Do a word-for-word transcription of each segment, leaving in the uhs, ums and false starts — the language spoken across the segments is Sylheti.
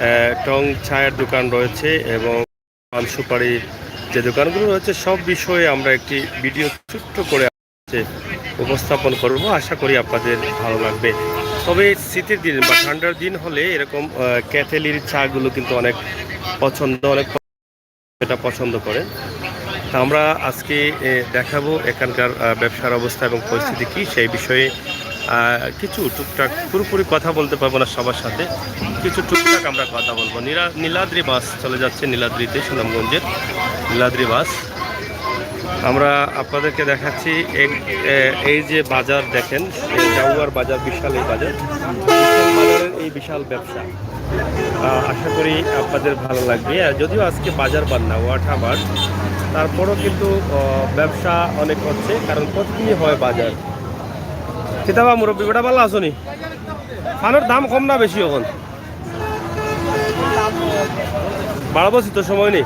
আহ, টং চায়ের দোকান রয়েছে এবং পান সুপারি যে দোকানগুলো রয়েছে, সব বিষয়ে আমরা একটি ভিডিও ছোট্ট করে আছে উপস্থাপন করব। আশা করি আপনাদের ভালো লাগবে। তবে শীতের দিন বা ঠান্ডার দিন হলে এরকম আহ, ক্যাথেলির চাগুলো কিন্তু অনেক পছন্দ, অনেক এটা পছন্দ করেন। তা আমরা আজকে এ, দেখাবো এখানকার আহ, ব্যবসার অবস্থা এবং পরিস্থিতি কি, সেই বিষয়ে আহ, কিছু টুকটাক, পুরোপুরি কথা বলতে পারবো না সবার সাথে, কিছু টুকটাক আমরা কথা বলবো। নীলা- নীলাদ্রি বাস চলে যাচ্ছে নীলাদ্রিতে, সুনামগঞ্জের নীলাদ্রি বাস। আমরা আপনাদেরকে দেখাচ্ছি এক- এ, এই যে বাজার দেখেন, এই জাউয়ার বাজার, বিশাল এই বাজার, বিশাল বাজারের এই বিশাল ব্যবসা। আহ, আশা করি আপনাদের ভালো লাগবে। আর যদিও আজকে বাজার বার না, ওয়াঠা বার, তারপরও কিন্তু আহ, ব্যবসা অনেক হচ্ছে, কারণ প্রতিদিনই হয় বাজার। কিতাবা মুরব্বী বেটা, ভালা আছো নি? পানর দাম কম না বেশি এখন? বাড়াবো, শীতর সময় নি।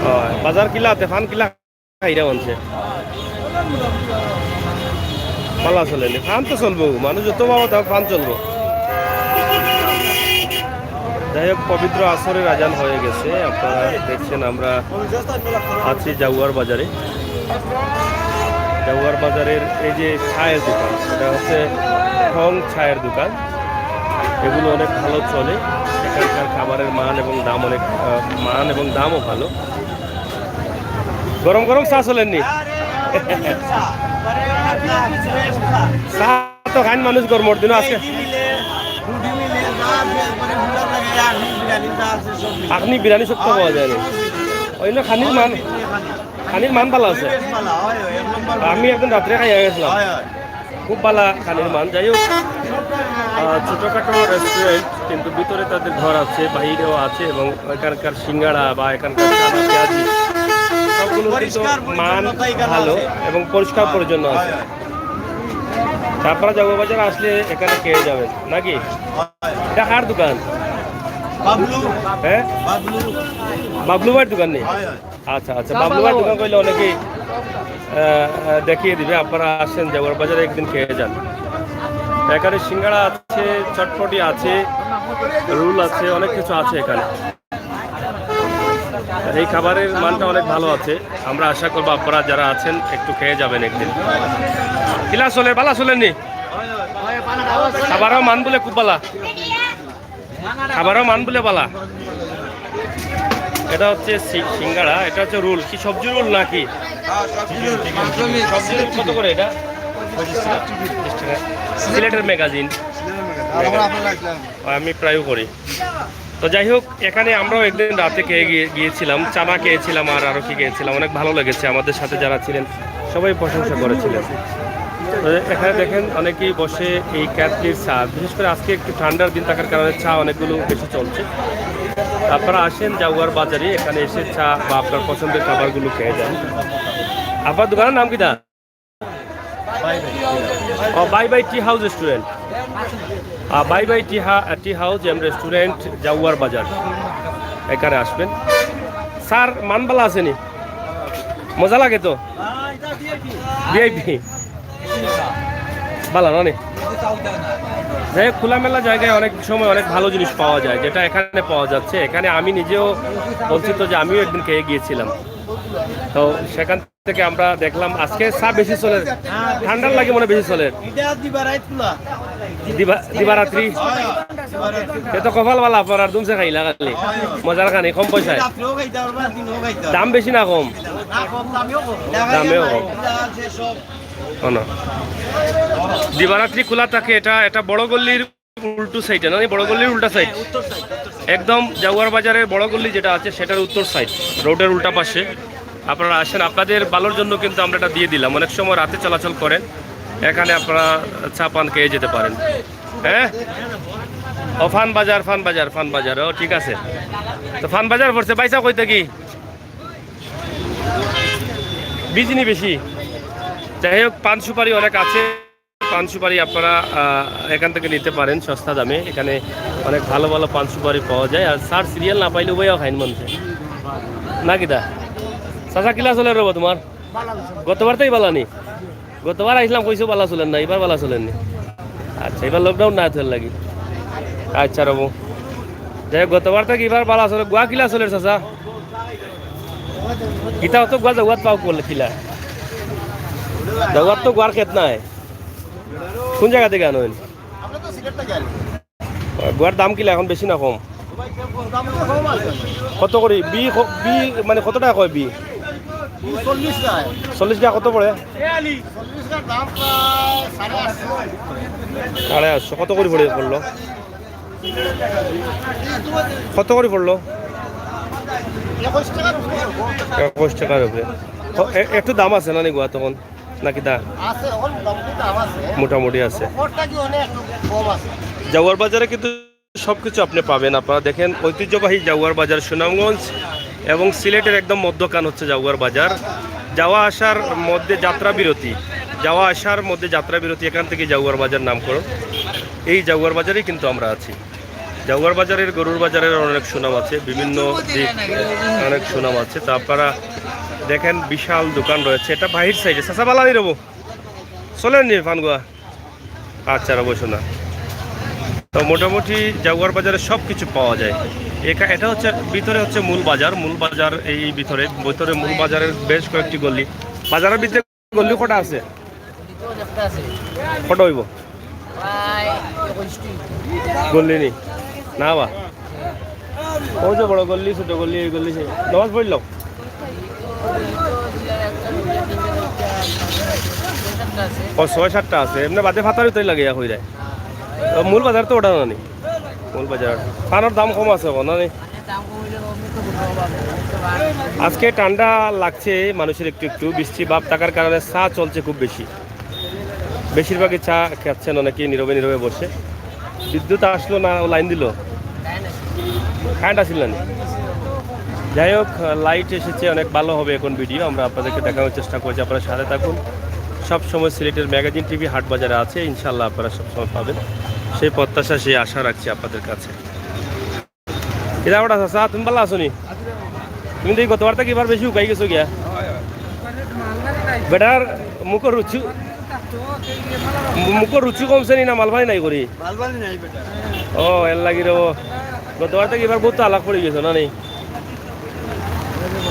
অয়, বাজার কিলা আতে, পান কিলা খাইরা মানষে? ভালা চলে নি? পান তো চলবো, মানুষ যত বাবা তার পান চলবো। যাই হোক, পবিত্র আসরের আজান হয়ে গেছে। আপনারা দেখছেন, আমরা আছি জাউয়ার বাজারে। জাউয়ার বাজারের এই যে চায়ের দোকান, এটা হচ্ছে হং চায়ের দোকান। এগুলো অনেক ভালো চলে। এখানকার খাবারের মান এবং দাম অনেক, আহ, মান এবং দামও ভালো। গরম গরম চা চলেননি? চা তো খাইন মানুষ গরমর দিনও আজকে। আপনি বিরিয়ানি সব পাওয়া যায় না। ওই না খানির মান, খানির মান ভালা আছে। আমি একদিন রাত্রে খাইয়া গেছিলাম। খুব ভালা খানির মান। যাই হোক, আহ, ছোটোখাটো রেস্টুরেন্ট, কিন্তু ভিতরে তাদের ঘর আছে, বাইরেও আছে, এবং এখানকার সিঙ্গাড়া বা এখানকার চানা, পেঁয়াজি, সবগুলো কিন্তু মান ভালো এবং পরিষ্কার পরিচ্ছন্ন আছে। আপনারা জাউয়ার বাজার আসলে এখানে খেয়ে যাবেন নাকি? এটা কার দোকান? বাবলু। হ্যাঁ, বাবলু। বাবলু ভাইয়ের দোকান নেই? আচ্ছা আচ্ছা, বাবলু ভাইয়ের দোকান কইলে অনেকেই আহ, আহ, দেখিয়ে দিবে। আপনারা আসেন জাউয়ার বাজারে, একদিন খেয়ে যান। এখানে সিঙ্গাড়া আছে, চটপটি আছে, রোল আছে, অনেক কিছু আছে এখানে। এই খাবারের মানটা অনেক ভালো আছে। আমরা আশা করবো আপনারা যারা আছেন একটু খেয়ে যাবেন একদিন। কিলা চলে, ভালা চলেননি? খাবারও মান বলে খুব ভালা। খাবারও মান বলে ভালা। এটা হচ্ছে সি- সিঙ্গাড়া, এটা হচ্ছে রোল। কি সবজি রোল নাকি? সবজি রোল। কত করে এটা? পঁচিশ টাকা। সিলেটের ম্যাগাজিন। আমি প্রায়ও করি। তো যাই হোক, এখানে আমরাও একদিন রাতে খেয়ে গিয়ে- গিয়েছিলাম, চানা খেয়েছিলাম আর আরও কি খেয়েছিলাম। অনেক ভালো লেগেছে, আমাদের সাথে যারা ছিলেন সবাই প্রশংসা করেছিলেন। তো এখানে দেখেন, অনেকেই বসে এই ক্যাথলির চা, বিশেষ করে আজকে একটু ঠান্ডার দিন থাকার কারণে চা অনেকগুলো বেশি চলছে। আপনারা আসেন জাউয়ার বাজারে, এখানে এসে চা বা আপনার পছন্দের খাবারগুলো খেয়ে যান। আপনার দোকানের নাম কিতা? ও, bye bye tea house restaurant. Ah, bye bye tea হা- tea house and restaurant, Jauar Bazar, এখানে আসবেন। চার মান ভালা আছেনি? মজা লাগে তো? ভিআইপি। ভালা না নি? যাই হোক, খোলামেলা জায়গায় অনেক সময় অনেক ভালো জিনিস পাওয়া যায়, যেটা এখানে পাওয়া যাচ্ছে। এখানে আমি নিজেও বঞ্চিত যে আমিও একদিন খেয়ে গিয়েছিলাম। তো সেখান থেকে আমরা দেখলাম আজকে চা বেশি চলে, ঠান্ডার লাগি মনে বেশি চলে। এটা দিবা রাইত খোলা। দিবা- দিবারাত্রি। এ তো কপাল ভালা, আপনার আর দুমসে খাইলা খালি। মজার খানি, কম পয়সায়। রাত্রেও খাইতে পারবা, দিনেও খাইতে পারবা। দাম বেশি না কম? না, কম, দামেও কম। দামেও কম। এটা আছে সব। ও না। দিবারাত্রি খোলা থাকে এটা, এটা বড় গল্লির উল্টো সাইডে না, বড় গল্লির উল্টা সাইড। একদম জাউয়ার বাজারের বড় গল্লি যেটা আছে, সেটার উত্তর সাইড, রোডের উল্টা পাশে। আপনারা আসেন, আপনাদের ভালোর জন্য কিন্তু আমরা এটা দিয়ে দিলাম। অনেক সময় রাতে চলাচল করেন, এখানে আপনারা চা পান খেয়ে যেতে পারেন। হ্যাঁ, ও ফান বাজার, ফান বাজার, ফান বাজার, ও ঠিক আছে। তো ফান বাজার পড়ছে, পয়সা কই থাকি? বিজনি বেশি। যাই হোক, পান সুপারি অনেক আছে, পান সুপারি আপনারা আহ, এখান থেকে নিতে পারেন সস্তা দামে। এখানে অনেক ভালো ভালো পান সুপারি পাওয়া যায়। আর স্যার সিরিয়াল না পাইলে উবাইয়াও খাইন মনছে না কিতা? চাচা, কিলা চলে রব তোমার? গতবার তো এই বালা নি, গতবার আইসলাম কইছো বালা চলেন না, এবার বালা চলেন নি। আচ্ছা, এবার লকডাউন না তোর লাগি। আচ্ছা রবো। যাই হোক, গতবার তো কিবার বালা চলে, গুয়া কিলা চলের চাচা? কিতা অত গুয়া জাউয়াত পাও করলে কিলা? জাউয়াত তো গুয়ার খেত নাই। কোন জাগা থাকি আনইন? গুয়ার দাম কিলা এখন, বেশি না কম? কত করি বি খ-, বি মানে কত টাকা কয় বি? চল্লিশ টাকা। চল্লিশ টাকা কত পড়ে? সাড়ে আটশো। কত করি পড়ে পড়লো? কত করি পড়লো? একুশ টাকার উপরে। ক-, এ-, একটু দাম আছে না নি গুয়া তখন? না কিতা? আছে, এখন মোটামুটি দাম আছে। মোটামুটি আছে। অফারটা কি অনেক কম আছে। জাউয়ার বাজারে কিন্তু সবকিছু আপনি পাবেন। আপনারা দেখেন, ঐতিহ্যবাহী জাউয়ার বাজার সুনামগঞ্জ এবং সিলেটের একদম মধ্যখান হচ্ছে জাউয়ার বাজার। যাওয়া আসার মধ্যে যাত্রা বিরতি, যাওয়া আসার মধ্যে যাত্রা বিরতি, এখান থেকে জাউয়ার বাজার নামকরণ। এই জাউয়ার বাজারেই কিন্তু আমরা আছি। জাউয়ার বাজারের, গরুর বাজারের অনেক সুনাম আছে, বিভিন্ন দিক অনেক সুনাম আছে। তো আপনারা দেখেন, বিশাল দোকান রয়েছে। এটা বাহির সাইডে, চাচা বালা নি রবো, চলেন নি ফানগুয়া। আচ্ছা, রবো শোনা। তো মোটামুটি জাউয়ার বাজারে সব কিছু পাওয়া যায়। এখা-, এটা হচ্ছে, ভিতরে হচ্ছে মূল বাজার। মূল বাজার এই ভিতরে, ভিতরে মূল বাজারের বেশ কয়েকটি গলি। বাজারের ভিতরে গলি কটা আছে? কটা হইব? গলি নি? না বা। ওই যে বড় গলি, ছোট গলি, এই গলি, সেই। নামাজ পড়লাম। ও, ছয় সাতটা আছে। এমনি বাদে ফাতারি তো লাগে, ইয়া হয়ে যায়। তো মূল বাজার তো ওটা না নি? মূল বাজার। পানর দাম কম আছে এখন, না নি? আজকে ঠান্ডা লাগছে মানুষের একটু একটু, বৃষ্টি ভাব থাকার কারণে চা চলছে খুব বেশি। বেশিরভাগই চা খাচ্ছেন অনেকেই নীরবে নীরবে বসে। বিদ্যুৎ আসলো না, ও লাইন দিল, কারেন্ট আসিল না নি? যাই হোক, লাইট এসেছে, অনেক ভালো হবে এখন ভিডিও, আমরা আপনাদেরকে দেখানোর চেষ্টা করছি। আপনারা সাথে থাকুন, সব সময় সিলেটের ম্যাগাজিন টিভি হাট বাজারে আছে, ইনশাল্লাহ আপনারা সব সময় পাবেন, সেই প্রত্যাশা, সেই আশা রাখছি আপনাদের কাছে। কিতা ওটা চাচা, তুমি ভালা আছো নি? তুমি তো এই গতবার থাকি এবার বেশি উকাই গেছো গিয়া। বেটার মুখর রুচি, মুখর রুচি কমছে নি না মালপানি নাই করি? মালপানি নাই বেটা। ও, এর লাগি রে। গতবার থাকি এবার বহুত আলাপ পড়ে গেছো না নি?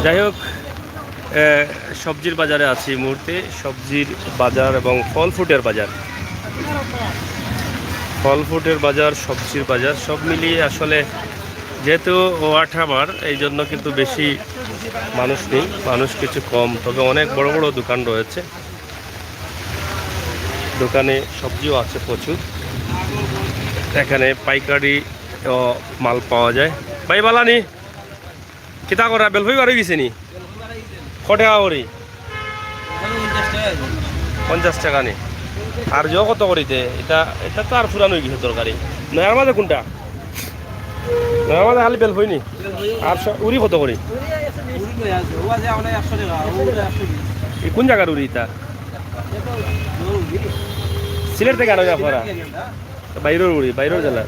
যাই হোক, এ, সবজির বাজারে আছি এই মুহূর্তে, সবজির বাজার এবং ফল ফ্রুটের বাজার। ফল ফ্রুটের বাজার, সবজির বাজার, সব মিলিয়ে আসলে যেহেতু ওয়াঠাবার, এই জন্য কিন্তু বেশি মানুষ নেই, মানুষ কিছু কম, তবে অনেক বড় বড় দোকান রয়েছে। দোকানে সবজিও আছে প্রচুর। এখানে পাইকারি, ও, মাল পাওয়া যায়। ভাই বালা নি? কিতা করা, বেলফই বারই গেছে নি? কয় টেকা করি? পঞ্চাশ টেকা নি? আর জো কত করিতে? এটা, এটা তো আর পুরান হয়ে গেছে তরকারি। নয়ার মাঝে কোনটা? নয়ার মাঝে খালি বেলফই নি? আর স-, উরি কত করি? এই কোন জায়গার উরি এটা? সিলেট থেকে আনো আপনারা? বাইরের উড়ি, বাইরের জেলা।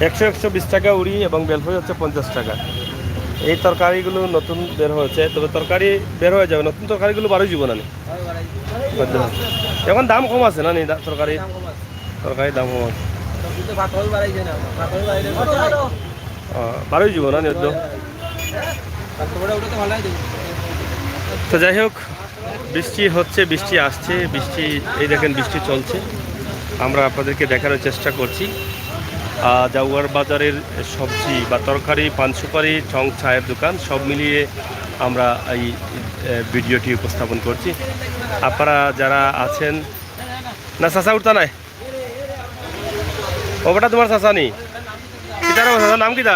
একশো, একশো বিশ টাকা উড়ি এবং বেলফই হচ্ছে পঞ্চাশ টাকা। এই তরকারিগুলো নতুন বের হয়েছে, তবে তরকারি বের হয়ে যাবে, নতুন তরকারিগুলো বারোই জীবন আনে। এখন দাম কম আছে না নি, দা-, তরকারি? তরকারির দাম কম আছে। ও, বারোই জীবন আনে তো। তো যাই হোক, বৃষ্টি হচ্ছে, বৃষ্টি আসছে, বৃষ্টি, এই দেখেন বৃষ্টি চলছে। আমরা আপনাদেরকে দেখানোর চেষ্টা করছি। আহ, জাউয়ার বাজারের সবজি বা তরকারি, পান সুপারি, টং চায়ের দোকান, সব মিলিয়ে আমরা এই, এ, ভিডিওটি উপস্থাপন করছি। আপনারা যারা আছেন, না চাচা উঠতা নাই, ও বেটা তোমার চাচা নি? কিতা রে চাচা, নাম কিতা?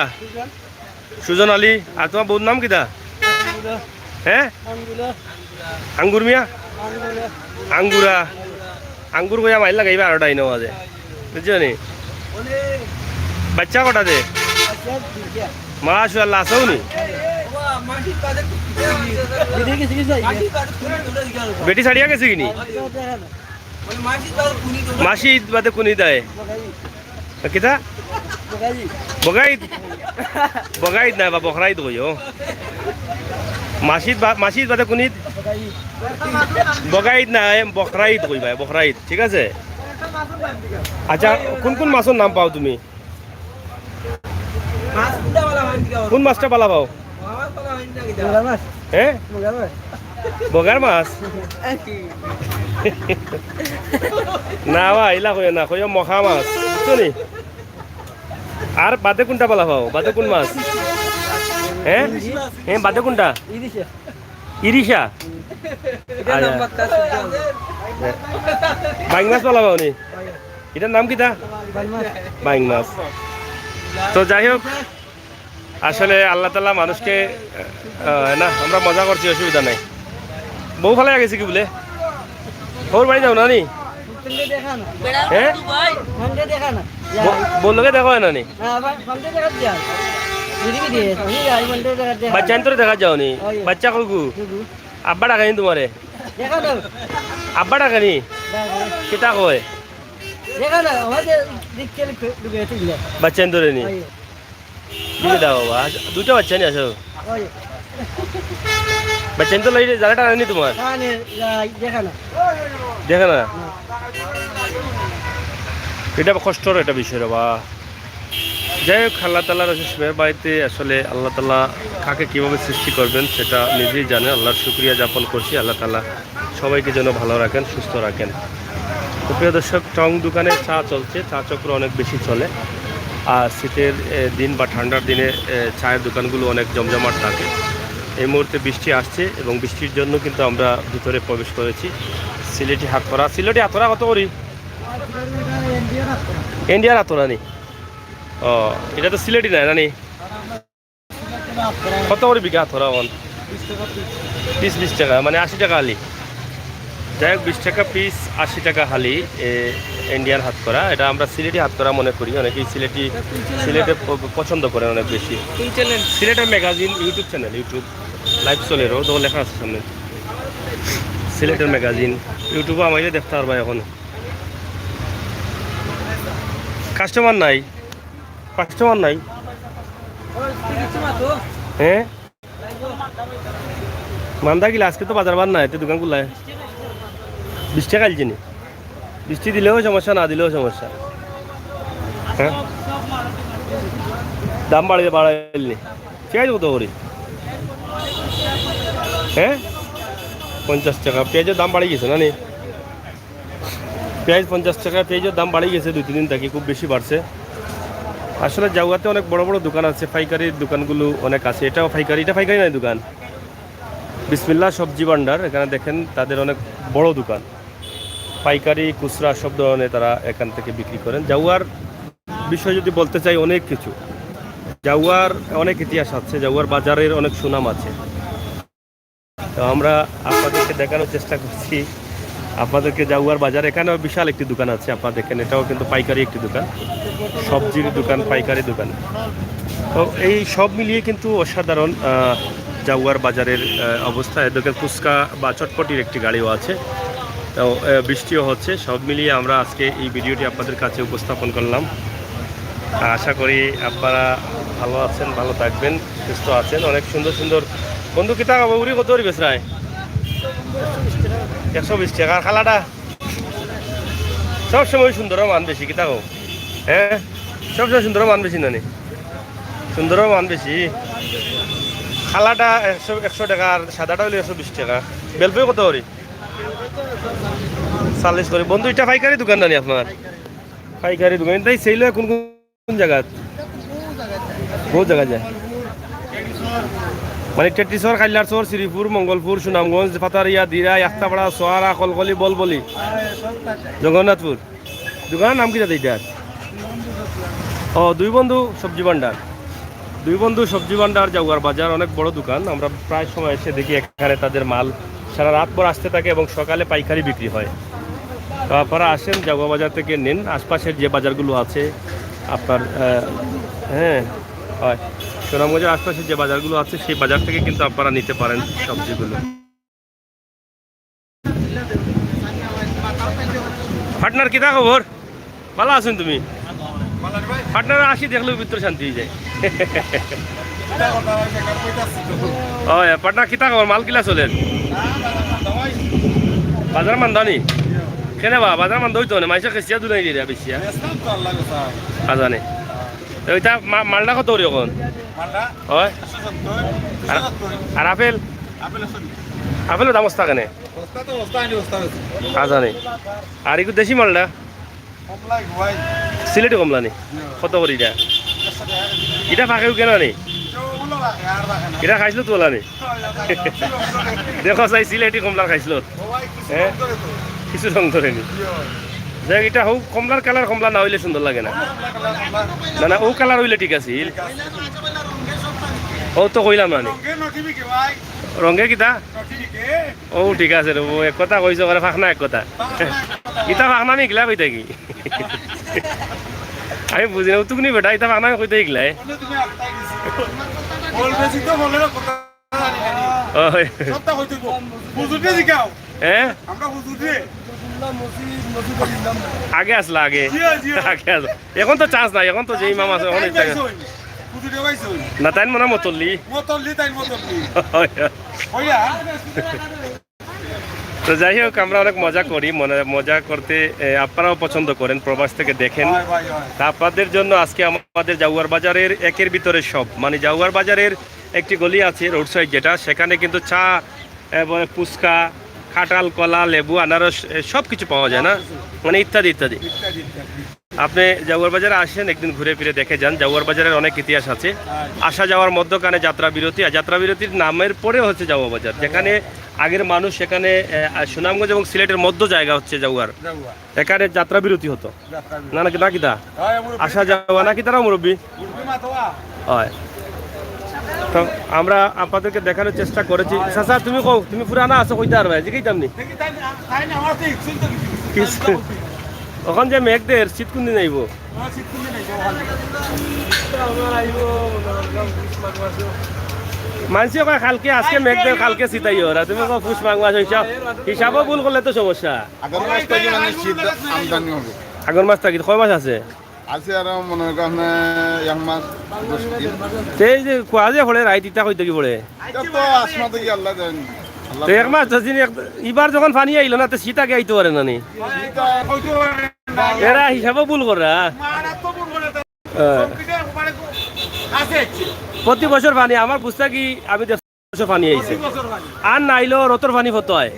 সুজন আলী। আর তোমার বউর নাম কিতা? হ্যাঁ? আঙ্গুর মিয়া? আঙ্গুরা। আঙ্গুর কইয়া মাইর লাগাইবা আরো ডাইনো মাঝে। বুঝছো নি? বাচ্চা কটা দে? মাশাআল্লাহ, আছেও নি? বেটি ছাড়িয়া গেছে কি নি? মাসি ঈদ বাদে কুনি দেয়? কিতা? বগাইদ। বগাইদ না বা বখরাইদ কইও। মাসিদ বা-, মাসিদ বাদে কুনিদ? বগাইদ না, এ বখরাইদ কইবা, বখরাইদ, ঠিক আছে? আচ্ছা, কোন কোন মাছর নাম পাও তুমি? কোন মাছটা ভালা পাও? হ্যাঁ, বগার মাছ। না বা, ইলা কইও না, কইও মখা মাছ, বুঝছো নি? আর বাদে কোনটা ভালা পাও? বাদে কোন মাছ? হ্যাঁ, হ্যাঁ, বাদে কোনটা? ইরিশা। বাইং মাছ ভালা পাও নি? এটার নাম কিতা? বাইং মাছ। তো যাই হোক, আসলে আল্লাহ তাআলা মানুষকে, আহ, না, আমরা মজা করছি, অসুবিধা নাই। বউ ফালাইয়া গেছে কি বলে? বউর বাড়ি যাও না নি? হ্যাঁ? বউ-, বউর লগে দেখা হয় না নি? বাচ্চা আন্তরে দেখা যাও নি? বাচ্চা কইগু? আব্বা ডাকে নি তোমারে? আব্বা ডাকে নি? কিতা কয়? বাচ্চা আন্তরে নি? দিয়ে দাও বাবা, দুইটা বাচ্চা নিয়ে আসো। বাচ্চা তো লাগি জায়গাটা আনি তোমার। দেখে না। এটা কষ্টর একটা বিষয় রে বা। যাই হোক, আল্লাহ তাআলার অশেষ মেহেরবানিতে আসলে আল্লাহ তাআলা কাকে কিভাবে সৃষ্টি করবেন সেটা নিজেই জানেন। আল্লাহর শুকরিয়া যাপন করছি, আল্লাহ তাআলা সবাইকে যেন ভালো রাখেন, সুস্থ রাখেন। তো প্রিয় দর্শক, টং দোকানে চা চলছে, চা চক্র অনেক বেশি চলে। আর শীতের, এ, দিন বা ঠান্ডার দিনে, এ, চায়ের দোকানগুলো অনেক জমজমাট থাকে। এই মুহূর্তে বৃষ্টি আসছে এবং বৃষ্টির জন্য কিন্তু আমরা ভিতরে প্রবেশ করেছি। সিলেটি হাতকড়া, সিলেটি হাতকড়া কত করি? ইন্ডিয়ার হাতকড়া নি? ও, এটা তো সিলেটি না, না নি? কত করি বিকা হাতকড়া অখন? পিস বিশ টাকা, মানে আশি টাকা হালি। যাই হোক, বিশ টাকা পিস, আশি টাকা হালি, এ, ইন্ডিয়ান হাতকড়া। এটা আমরা সিলেটি হাতকড়া মনে করি, অনেকেই সিলেটি, সিলেটে প-, পছন্দ করেন অনেক বেশি। সিলেটের magazine, YouTube channel, YouTube live চলে রো, তো লেখা আছে সামনে। সিলেটের ম্যাগাজিন, YouTube-এ আমাকে দেখতে পারবা এখন। কাস্টমার নাই, কাস্টমার নাই। হ্যাঁ? মান্দা কিলা, আজকে তো বাজার বার নাই, এতে দোকান খোলা। বিশ টাকা আলছে নি? বৃষ্টি দিলেও সমস্যা, না দিলেও সমস্যা। হ্যাঁ? দাম বাড়িয়ে বাড়াইল নি? পেঁয়াজ কত করি? হ্যাঁ? পঞ্চাশ টাকা। পেঁয়াজের দাম বাড়ি গেছে না নি? পেঁয়াজ পঞ্চাশ টাকা, পেঁয়াজের দাম বাড়ি গেছে দুই তিন দিন থাকি, খুব বেশি বাড়ছে। আসলে জাউয়াতে অনেক বড় বড় দোকান আছে, পাইকারির দোকানগুলো অনেক আছে। এটাও পাইকারি, এটা পাইকারি নাই দোকান, বিসমিল্লাহ সবজি ভান্ডার। এখানে দেখেন, তাদের অনেক বড় দোকান, পাইকারি, খুচরা সব ধরনের তারা এখান থেকে বিক্রি করেন। জাউয়ার বিষয়ে যদি বলতে চাই, অনেক কিছু। জাউয়ার অনেক ইতিহাস আছে, জাউয়ার বাজারের অনেক সুনাম আছে। তো আমরা আপনাদেরকে দেখানোর চেষ্টা করছি, আপনাদেরকে জাউয়ার বাজার। এখানেও বিশাল একটি দোকান আছে, আপনারা দেখেন, এটাও কিন্তু পাইকারি একটি দোকান, সবজির দোকান, পাইকারি দোকান। তো এই সব মিলিয়ে কিন্তু অসাধারণ, আহ, জাউয়ার বাজারের, আহ, অবস্থা। এদিকে ফুচকা বা চটপটির একটি গাড়িও আছে। তো, আহ, বৃষ্টিও হচ্ছে। সব মিলিয়ে আমরা আজকে এই ভিডিওটি আপনাদের কাছে উপস্থাপন করলাম। আশা করি আপনারা ভালো আছেন, ভালো থাকবেন, সুস্থ আছেন। অনেক সুন্দর সুন্দর, বন্ধু, কিতা খাবো? উড়ি কত করি বেচরায়? একশো বিশ টাকা। আর খালাটা? সবসময় সুন্দর মান বেশি, কিতা কও? হ্যাঁ, সবসময় সুন্দর মান বেশি নানি? সুন্দর মান বেশি। খালাটা একশো, একশো টাকা, আর সাদাটা হইলো একশো বিশ টাকা। বেলফুই কত করি? চল্লিশ করি। বন্ধু, এটা পাইকারি দোকান নানি আপনার? পাইকারি দোকান। তাই সেই লয় কোন কোন জায়গা? বহুত জায়গা যায়। মানে টেটিসর, কাইল্লারসর, শ্রীপুর, মঙ্গলপুর, সুনামগঞ্জ, পাতারিয়া, দিরা, আখতাপাড়া, সোয়ারা, কলকলি, বলবলি, জগন্নাথপুর। দোকানের নাম কিতা এটার? ও, দুই বন্ধু সবজি ভান্ডার। দুই বন্ধু সবজি ভান্ডার, জাউয়ার বাজার, অনেক বড় দোকান। আমরা প্রায় সময় এসে দেখি এখানে তাদের মাল সারা রাত ভর আসতে থাকে এবং সকালে পাইকারি বিক্রি হয়। তো আপনারা আসেন, জাউয়া বাজার থেকে নেন। আশপাশের যে বাজারগুলো আছে আপনার, আহ, হ্যাঁ, হয়, সুনামগঞ্জের আশপাশের যে বাজারগুলো আছে সেই বাজার থেকে কিন্তু আপনারা নিতে পারেন সবজিগুলো। পার্টনার, কিতা খবর? ভালা আছইন তুমি? পার্টনার আসি দেখলেও ভিতরে শান্তি অই যায়। ও, এ, পার্টনার, কিতা খবর? মাল কিলা চলের? বাজার মান্দা নি? কেনে বা? বাজার মান্দা অইতো না, মাইনষে কেচিয়া দুনাই দিয়া বেচিয়া। আজানে। তো ইতা মা-, মালটা কত করি অখন? মালটা? অয়। একশো সত্তর, আর, দুশো সত্তর। আর আপেল? আপেল একশো বিশ। আপেলর দাম অবস্থা কেনে? বস্তা তো বস্তা, আনি বস্তা বেশি। আচ্ছা নি। আর ইগু দেশি মালটা? কমলা ইগু ভাই। সিলেটি কমলা নি? জি। কত করি ইটা? একশো টাকা কেজি। ইটা পাকেউ কেনে নি? ইটা অগুলো পাকে, আর পাকে না। ইটা খাইছলত অলা নি? দেখো চাই সিলেটি কমলার খাইছলত। ও ভাই, কিছু হ্যাঁ? রং ধরে তো। কিছু রং ধরে নি। জি ভাই। যাই হোক, ইটা হউক, কমলার কালার কমলা না অইলে সুন্দর লাগে না। কমলা, কমলা, কমলা। না, না, অউ কালার অইলে ঠিক আছে। ঠিক আছে। অউ তো কইলাম না নি। রঙে নটিবি কে ভাই? রঙে কিতা? নটিবি কে? অউ ঠিক আছে রে, অউ এক কথা কইছো, করে ফাকনা এক কথা। ফাকনা এক কথা। ইতা ফাকনা আমি ইগলা কইতা কি? আমি বুঝি না, তুকনি বেটা, ইতা ফাকনা আমি কইতা ইগলায়। বলবে তো বলে না কথা। ওই। সবটা হইতে গো। হুজুরকে জিগাও। হ্যাঁ? আমরা হুজুররে। আগে আসলা, আগে। জি, জি। আগে আসলা। এখন তো চান্স নাই, এখন তো যে ইমাম আছে, অখন হুজুরে পাইছো। না, তাইন মনে হয় মতল্লি। মতল্লি, তাইন মতল্লি। হয়, হয়। হইয়া? তো যাই হোক, আমরা অনেক মজা করি, মনে, মজা করতে, এ, আপনারাও পছন্দ করেন, প্রবাস থেকে দেখেন। হয়, হয়, হয়। তা আপনাদের জন্য আজকে আমাদের জাউয়ার বাজারের একের ভিতরে সব, মানে জাউয়ার বাজারের একটি গলি আছে, রোড সাইড যেটা, সেখানে কিন্তু চা, এ, মানে ফুচকা, কাঁঠাল, কলা, লেবু, আনারস, এ, সব কিছু পাওয়া যায় না? সব কিছু। মানে ইত্যাদি, ইত্যাদি। ইত্যাদি, ইত্যাদি। আপনি জাউয়ার বাজারে আসেন, একদিন ঘুরে ফিরে দেখে যান। জাউয়ার বাজারের অনেক ইতিহাস আছে। আচ্ছা। আসা যাওয়ার মধ্যখানে যাত্রা বিরতি, আর যাত্রা বিরতির নামের পরে হচ্ছে জাউয়া বাজার, যেখানে আগের মানুষ সেখানে, এ, আ, সুনামগঞ্জ এবং সিলেটের মধ্য জায়গা হচ্ছে জাউয়ার। জাউয়া। এখানে যাত্রা বিরতি হতো। যাত্রা বিরতি। না, না, না, কিতা? হয়, মুরব্বি। আসা যাওয়া নাকি তারা মুরব্বি? মুরব্বি মা তো বা। হয়। তো আমরা আপনাদেরকে দেখানোর চেষ্টা করেছি। হয়। চাচা, তুমি কও, তুমি পুরানা আছো, কইতা পারবায়, জিগাইতাম নি? দেখি, তাই না, তাই না, আমার তো ইচ্ছুক তো কিছু। কিছু। তাই তো বলছি। অখন যে মেঘ দের, শীত কুন দিন আইবো? আমার শীত কুন দিন আইবো, ভালো। মানষে কয় কালকে, আজকে মেঘ দের, কালকে শীত আইবো। আর তুমি কও পুষ মাঘ মাস, হিসাব, হিসাবও ভুল করলে তো সমস্যা। আগর মাস থাকি মানে শীত আমদানি হবে। আগর মাস থাকি কয় মাস আছে? আছে আরো মনে হয় আপনার এক মাস দশ দিন। তে এই যে কুয়াজা পড়ে রাইত, ইতা কই থাকি পড়ে? ইটা তো আসমান থাকি আল্লাহ জানে। আল্লাহ তো এক মাস দশ দিন, এক, ইবার যখন পানি আইলো না, তো শীত আগে আইতো পারে না নি? শীত আগে আইতো পারে না। এরা হিসাবও ভুল কররা। মারা তো ভুল করে তো। হ্যাঁ। সব কিছু একবারে আছে। প্রতি বছর পানি, আমার বুঝতা কি, আমি বছর পানি আইছে। প্রতি বছর পানি। আর নাইলেও রতর পানি ফতো হয়।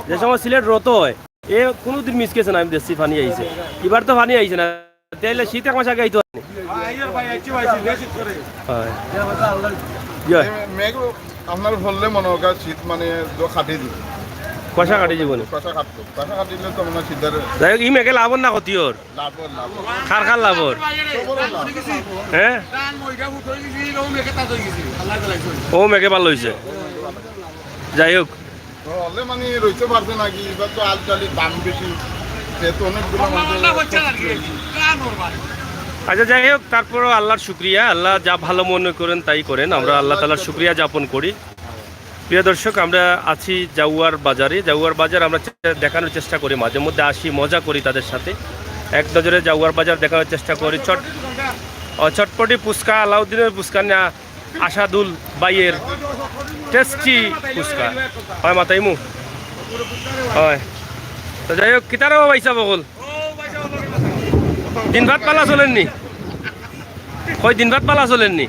যে সময় সিলেট রত হয়, এ কোনোদিন মিস গেছে না, আমি দেখছি পানি আইছে। এবার তো পানি আইছে না, তাইলে শীত এক মাস আগে আইতো পারে নি। হ্যাঁ, আইয়ার ভাই, আইছি ভাই, শীত, শীত করে। হয়। ইয়া। এই মেঘ আপনার পড়লে মনে হয় শীত মানে তো কাটি দিব। কুয়াশা কাটি দিব নি? কুয়াশা কাটতো। কুয়াশা কাটিলে তো মনে হয় শীত আর যাই হোক, ই মেঘে লাভর না ক্ষতি ওর? লাভর, লাভর। কার কার লাভর? সবরও লাভ। হ্যাঁ? ও মেঘে ভালো হইছে। যাই হোক। তো হলে মানে রইতে পারছে নাকি? এবার তো আলু টালির দাম বেশি। সে তো অনেকগুলো মানুষের আচ্ছা, যাই হোক, তারপরও আল্লাহর শুকরিয়া, আল্লাহ যা ভালো মনে করেন তাই করেন। আমরা আল্লাহ তাআলার শুকরিয়া যাপন করি। প্রিয় দর্শক, আমরা আছি জাউয়ার বাজারে। জাউয়ার বাজার আমরা চে-, দেখানোর চেষ্টা করি, মাঝে মধ্যে আসি, মজা করি তাদের সাথে। এক নজরে জাউয়ার বাজার দেখানোর চেষ্টা করি। চট-, ও, চটপটি ফুচকা, আলাউদ্দিনের ফুচকা না, আশাদুল ভাইয়ের টেস্টি ফুচকা। হয় মাতাইমু? হয়। তো যাই হোক, কিতারা ভাই সাব অকল? দিন ভাত পালা চলেননি? কই দিন ভাত পালা চলেননি?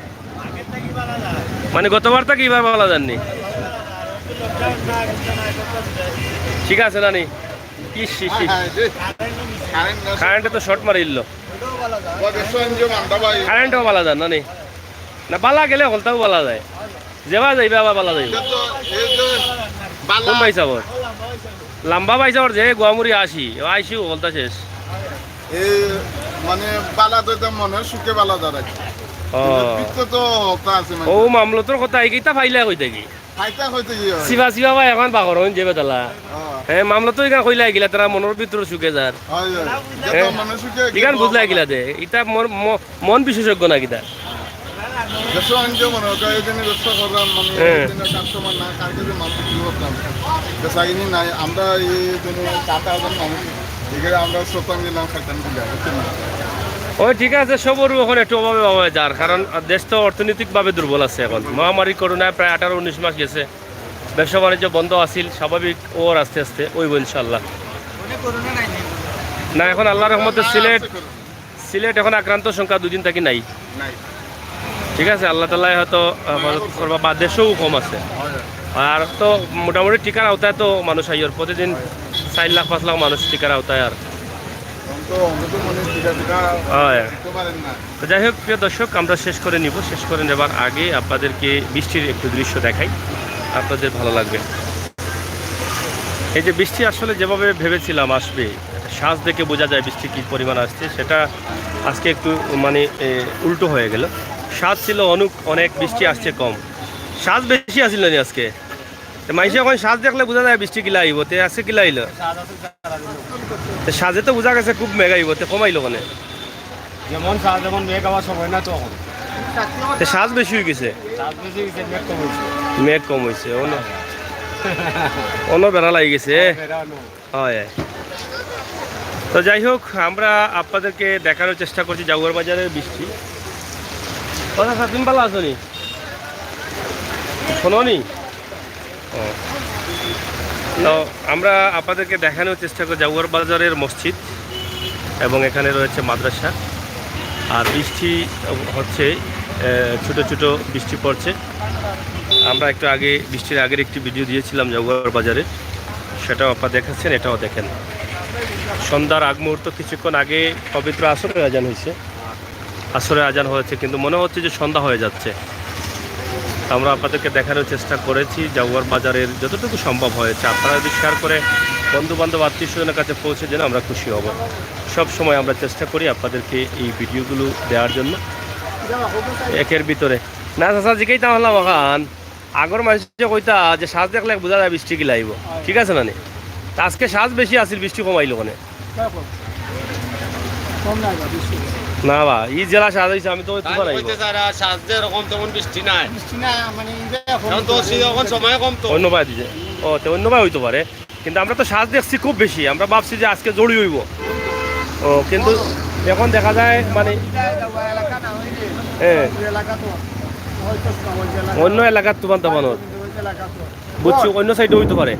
মানে গতবার থাকি ইবার পালা যাননি? ঠিক আছে নানি? ইস, ইস, ইস। কারেন্টে তো শর্ট মারিল। কারেন্টও পালা যান নানি? না, পালা গেলে হকলতাউ পালা যায়। যেবা যাইবা আবার পালা যাইবা। কোন ভাই সাবর? লাম্বা ভাই সাবর যে গুয়ামুড়ি আসি, ও আইসি হকলতা শেষ। এই মানে বালা তো এটা মনে হয় সুখে বালা দাঁড়ায়। ও। কিন্তু পিঠে তো হতা আছে মানে। ও মামলতর কথা এই কিতা ফাইলা কই থাকি? ফাইতা কইতে কি হয়? সিবা সিবা ভাই এখন বাগর হইন যে বেতালা। হ্যাঁ। হ্যাঁ, মামলতর ইখান কইলা গিলা তারা মনর ভিতরে সুখে যার। হয়, হয়। হ্যাঁ। এটা মনে সুখে ইখান বুঝলা গিলা দে। ইতা মন, ম-, মন বিশেষজ্ঞ না কিতা? ব্যবসা বাণিজ্য মনে হয়, এই জন্য ব্যবসা করলাম, মানে, হ্যাঁ। এই জন্য কাস্টমার না, কার কাছে মাল বিক্রি করতাম। বেচাকিনি নাই, আমরা এই জন্য সাত আটজন মানুষ, এখানে আমরা সত্তাম গেলাম, খাইতাম গেলাম, বুঝছেন না? ওই ঠিক আছে, সবরও এখন একটু অভাবে অভাবে যার, কারণ দেশ তো অর্থনৈতিকভাবে দুর্বল আছে এখন। মহামারী করোনায় প্রায় আঠারো উনিশ মাস গেছে, ব্যবসা বাণিজ্য বন্ধ আছিল, স্বাভাবিক ওর আস্তে আস্তে ওইব ইনশাল্লাহ। না, এখন আল্লাহর রহমতে সিলেট সিলেট এখন আক্রান্ত সংখ্যা দুই দিন থাকি নাই। ঠিক আছে, আল্লাহ তাআলায় হয়তো, আহ, হেফাজত করবা, বা দেশেও কম আছে। আর তো মোটামুটি টিকার আওতায় তো মানুষ আইয়র, প্রতিদিন চার লাখ পাঁচ লাখ মানুষ টিকার আওতায়। আর তো, তো মানে টিকা টিকা হয়। তো যাই হোক, প্রিয় দর্শক, আমরা শেষ করে নিব। শেষ করে নেবার আগে আপনাদেরকে বৃষ্টির একটু দৃশ্য দেখাই, আপনাদের ভালো লাগবে। এই যে বৃষ্টি আসলে যেভাবে ভেবেছিলাম আসবে, সাজ দেখে বোঝা যায় বৃষ্টি কী পরিমাণ আসছে, সেটা আজকে একটু মানে, এ, উল্টো হয়ে গেল। সাজ ছিল অনুক অনেক, বৃষ্টি আসছে কম, সাজ বেশি আসিল নি আজকে। তো মাইনষে এখন সাজ দেখলে বোঝা যায় বৃষ্টি কিলা আইব, তে আজকে কিলা আইল? তো সাজে তো বোঝা গেছে খুব মেঘ আইব, তে কম আইল কেনে? যেমন সাজ, যেমন মেঘ আবার সময় না তো এখন। তো সাজ বেশি হয়ে গেছে। সাজ বেশি হয়েছে, মেঘ কম হয়েছে। মেঘ কম হয়েছে, অন্য, অন্য বেড়া লাগি গেছে। বেড়া অন্য। হয়। তো যাই হোক, আমরা আপনাদেরকে দেখানোর চেষ্টা করছি জাউয়ার বাজারের বৃষ্টি। কথা স্যার, তুমি ভালো আছো নি? শোনো নি? ও। তো আমরা আপনাদেরকে দেখানোর চেষ্টা করি জাউয়ার বাজারের মসজিদ, এবং এখানে রয়েছে মাদ্রাসা। আর বৃষ্টি হচ্ছে, আহ, ছোট ছোট বৃষ্টি পড়ছে। আমরা একটু আগে, বৃষ্টির আগের একটি ভিডিও দিয়েছিলাম জাউয়ার বাজারে, সেটাও আপনারা দেখাচ্ছেন, এটাও দেখেন। সন্ধ্যার আগ মুহূর্ত, কিছুক্ষণ আগে পবিত্র আসরের আজান হয়েছে, আসরের আজান হয়েছে, কিন্তু মনে হচ্ছে যে সন্ধ্যা হয়ে যাচ্ছে। আমরা আপনাদেরকে দেখানোর চেষ্টা করেছি জাউয়ার বাজারের যতটুকু সম্ভব হয়েছে। আপনারা যদি শেয়ার করে বন্ধু বান্ধব, আত্মীয় স্বজনের কাছে পৌঁছে দেন, আমরা খুশি হব। সব সময় আমরা চেষ্টা করি আপনাদেরকে এই ভিডিওগুলো দেওয়ার জন্য। একের ভিতরে না, চাচা, জিকাইতাম হলাম এখন। আগর মানষে কইতা যে সাজ দেখলে বোঝা যায় বৃষ্টি কিলা আইব, ঠিক আছে না নি? তা আজকে সাজ বেশি আছিল, বৃষ্টি কম আইল কেনে? কম নাই বা, বৃষ্টি। না বা, ই যেলা সাজ হইছে, আমি তো তুফান আইব। কইতে চারা সাজ যে এরকম তেমন বৃষ্টি নাই। বৃষ্টি নাই, মানে, এই যে এখন এখন তো সে এখন সময় কম তো। অন্য ভাই দিছে। ও, তে অন্য ভাই হইতে পারে। কিন্তু আমরা তো সাজ দেখছি খুব বেশি, আমরা ভাবছি যে আজকে জড়ি হইব। ও, কিন্তু এখন দেখা যায় মানে, হ্যাঁ, অন্য এলাকার তুফান তাফান ওর। বুঝছি, অন্য সাইডে হইতে পারে।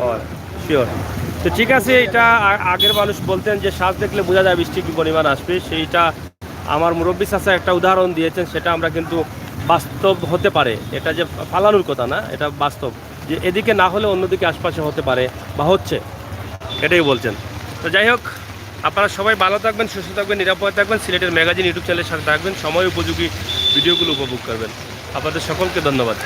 ও, শিওর। তো ঠিক আছে, এটা আ-, আগের মানুষ বলতেন যে সাজ দেখলে বোঝা যায় বৃষ্টি কি পরিমাণ আসবে, সেইটা আমার মুরব্বী চাচা একটা উদাহরণ দিয়েছেন, সেটা আমরা কিন্তু বাস্তব হতে পারে, এটা যে ফালানোর কথা না, এটা বাস্তব, যে এদিকে না হলে অন্যদিকে আশপাশে হতে পারে বা হচ্ছে, এটাই বলছেন। তো যাই হোক, আপনারা সবাই ভালো থাকবেন, সুস্থ থাকবেন, নিরাপদে থাকবেন। সিলেটের ম্যাগাজিন ইউটিউব চ্যানেলের সাথে থাকবেন, সময় উপযোগী ভিডিওগুলো উপভোগ করবেন। আপনাদের সকলকে ধন্যবাদ।